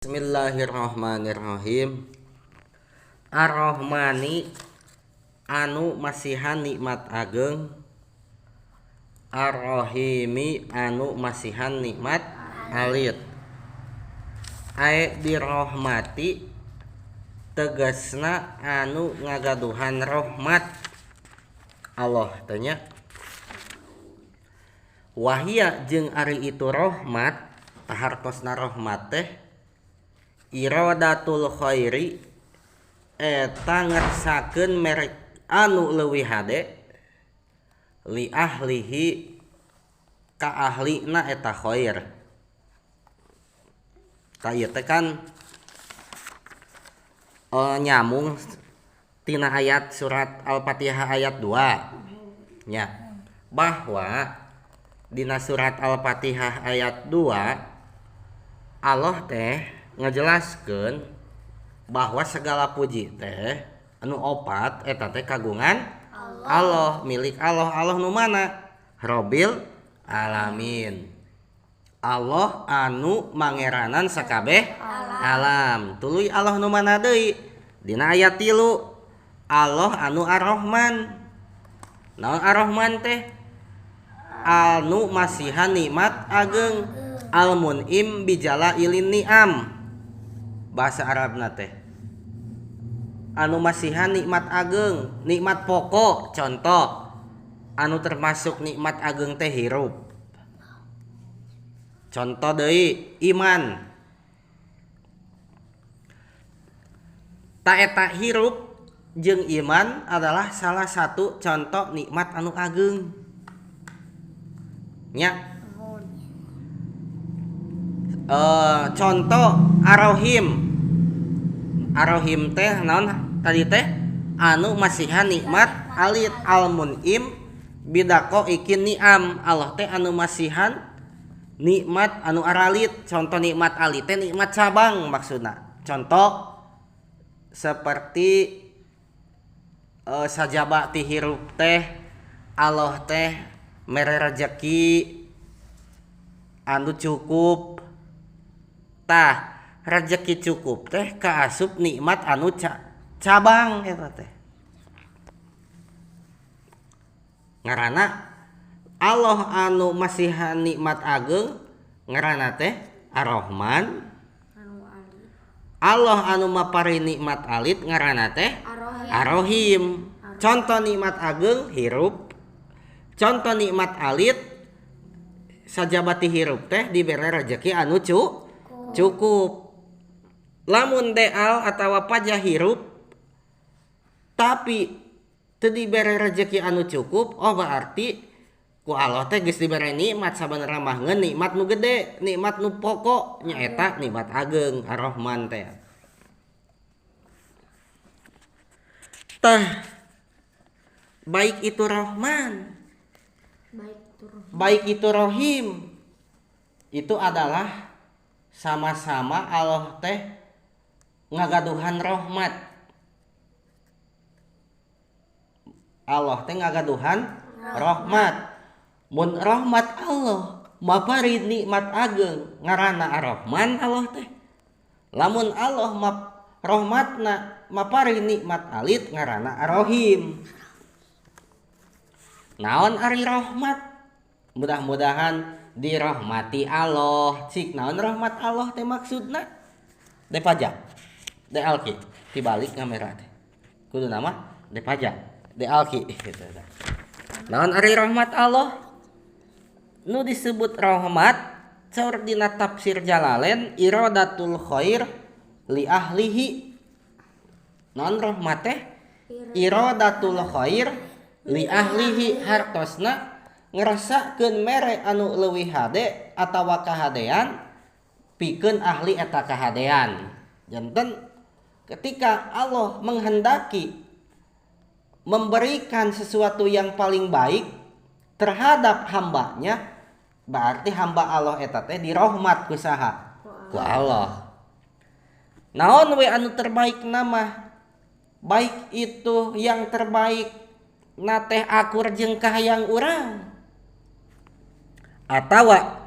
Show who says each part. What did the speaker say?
Speaker 1: Bismillahirrahmanirrahim. Ar-Rahmani anu masihan nikmat ageng, Ar-Rahimi anu masihan nikmat alit. Ae dirahmati tegasna anu ngagaduhan rahmat Allah teh nya. Wahia jeung ari itu rahmat, hartosna rahmat teh iradatul khairi eta ngersakeun merek anu leuwih hade li ahlihi ka ahlina eta khair. Ka ieu teh kan nyamung tina ayat surat Al-Fatihah ayat 2 nya, bahwa dina surat Al-Fatihah ayat 2 Allah teh ngejelaskeun bahwa segala puji teh anu opat eta teh kagungan Allah, milik Allah. Allah nu mana? Robbil alamin. Allah anu mangeranan sakabeh alam. Tuluy Allah nu mana deui? Dina ayat 3 Allah anu Ar-Rahman. Naon Ar-Rahman teh? Anu masihan nikmat ageng, al-mun'im bijalailin ni'am. Bahasa Arabna teh anu masihan nikmat ageng, nikmat pokok. Contoh anu termasuk nikmat ageng teh hirup. Contoh deui iman. Ta eta hirup jeung iman adalah salah satu contoh nikmat anu ageng nya. Contoh Ar-Rahim. Ar-Rahim teh naon tadi teh? Anu masihan nikmat alit, al-mun'im bidaqo ikin ni'am. Allah teh anu masihan nikmat anu aralit. Contoh nikmat alit teh nikmat cabang maksudna. Contoh seperti sajaba ti hirup teh Allah teh mere rejeki anu cukup. Tah rejeki cukup teh kaasup nikmat anu cabang eta teh. Ngaranna Allah anu masihan nikmat ageng ngaranna teh Ar-Rahman. Allah anu mapari nikmat alit ngaranna teh Ar-Rahim. Contoh nikmat ageng hirup, contoh nikmat alit sajabati hirup teh dibere rejeki anu cukup. Lamun deal atawa pajah hirup tapi teu dibere rejeki anu cukup, oh berarti ku Allah teh geus dibere nikmat sabenerna mah ngeun nikmat nu gede, nikmat nu pokok nyaeta nikmat ageng Ar-Rahman teh. Tah baik itu Rahman, baik itu Rahim, itu adalah sama-sama Allah teh ngagaduhan rahmat. Allah teh ngagaduhan rahmat. Mun rahmat Allah mapari nikmat ageng ngaranna Ar-Rahman Allah teh. Lamun Allah rahmatna mapari nikmat alit ngaranna Ar-Rahim. Naon ari rahmat? Mudah-mudahan dirahmati Allah. Cik naon rahmat Allah teh maksudna? De pajak, de alki, dibalik kamera teh. Kudu nama de pajak, de alki gitu. Naon ari rahmat Allah? Nu disebut rahmat saur dina tafsir Jalalain iradatul khair li ahlihi. Naon rahmat teh? Iradatul khair li ahlihi, hartosna ngerasakeun mere anu leuwih hade atawa kahadean pikeun ahli eta kahadean. Janten ketika Allah menghendaki memberikan sesuatu yang paling baik terhadap hambanya, berarti hamba Allah eta teh dirahmat ku saha? Ku Allah. Naon we anu terbaik nama? Baik itu yang terbaik na teh akur jeung kahayang urang atawa